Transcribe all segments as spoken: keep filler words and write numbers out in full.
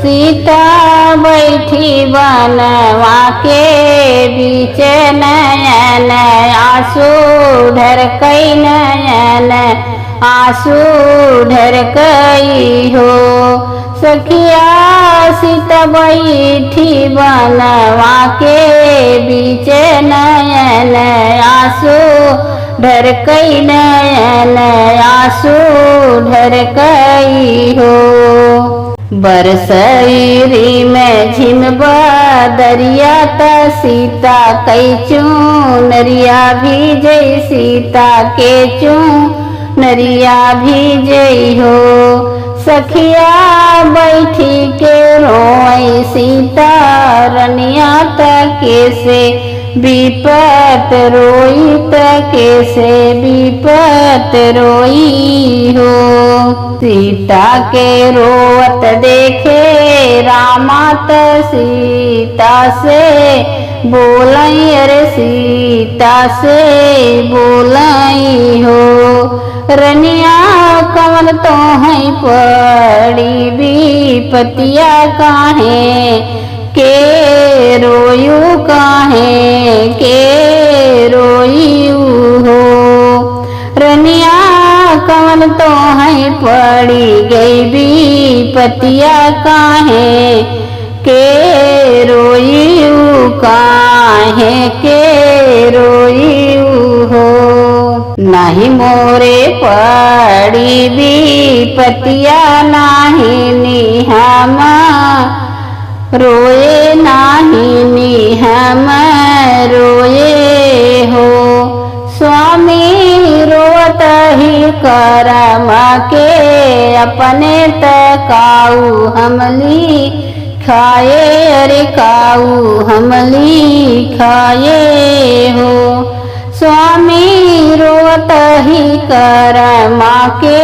सीता बैठी बनवा के बीच नयन आंसू ढरकई नयन आंसू ढरकई हो। सखिया सीता बैठी बनवा के बीच नयन आंसू ढरकई नयन आंसू ढरकई हो। बरसई रिमझिम बदरिया त सीता कई चुनरिया भीजई सीता के चुनरिया भीजई हो। सखिया बैठी के रोई सीता रनिया त केसे बिपत रोई त केसे बिपत रोई हो। सीता के रोवत देखे रामा त सीता से बोलई, अरे सीता से बोलई हो। रनिया कवन तोहई पड़ी बिपतिया काहे के रोयू काहे के रोयू हो। रनिया कवन तोहई पड़ी गई बिपतिया काहे के रोयू काहे के रोयू हो। नाही मोरे पड़ी बिपतिया नाही निहमा रोए नाही निहम रोए हो। स्वामी रोवत ही करम के अपने त काऊ हमली खाए, अरे काऊ हमली खाए हो। स्वामी रोवत ही करमा के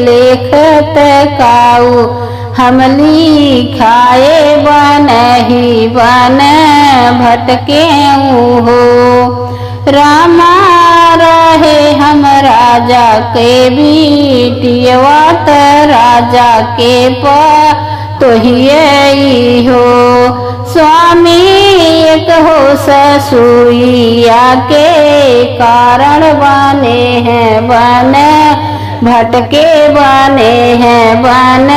लेखत काऊ हमली खाए बनही बन भटके हो। रामा रहे हम राजा के बीटियवा त राजा के प तोहिए हो। स्वामी एक हो ससुइया के कारण बने हैं बन भटके बने हैं बन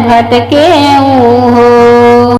भटके हो।